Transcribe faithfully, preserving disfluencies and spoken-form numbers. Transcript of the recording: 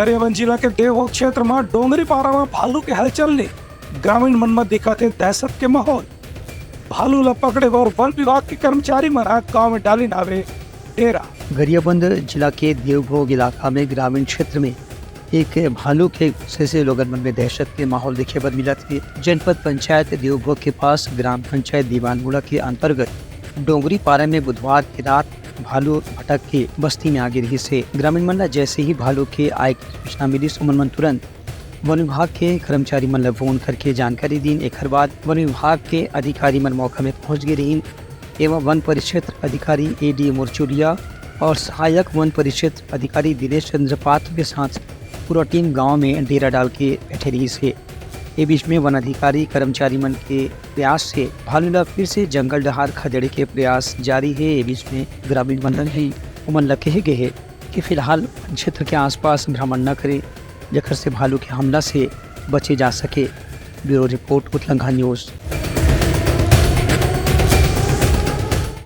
गरियाबंद जिला के देवभोग क्षेत्र म डोंगरी पारा म भालू के हलचल ले ग्रामीण मन म दिखत हे दहशत के माहौल। भालू ल पकड़े बर वन विभाग के कर्मचारी मन ह गांव में डालिन हावे डेरा। गरियाबंद जिला के देवभोग इलाका में ग्रामीण क्षेत्र में एक भालू के घुसे से लोगन मन में दहशत के माहौल देखे बर मिलत हे। जनपद पंचायत देवभोग के पास ग्राम पंचायत दीवानमुड़ा के अंतर्गत डोंगरी पारा में बुधवार के रात भालू भटक के बस्ती में आगे रहिस हे। ग्रामीण मन ला जैसे ही भालू के आए के सूचना मिलिस, ओमन मन तुरंत वन विभाग के कर्मचारी मन ला फोन करके जानकारी दीन। एखर बाद वन विभाग के अधिकारी मन मौका में पहुंच गे रहिन। एवं वन परिक्षेत्र अधिकारी ए डी मुरचुरिया और सहायक वन परिक्षेत्र अधिकारी दिनेश चंद्र पात्र के साथ पूरा टीम गांव में डेरा डाल के बैठे रहिस हे। ए बीच में वन अधिकारी कर्मचारी मन के प्रयास से भालू ला फिर से जंगल डहार खदेड़े के प्रयास जारी हे। ए बीच में ग्रामीण मन भी उमन ला कहे गए हे कि फिलहाल वन क्षेत्र के आसपास भ्रमण न करें, जेकर से भालू के हमला से बचे जा सके। ब्यूरो रिपोर्ट, उतलंघा न्यूज।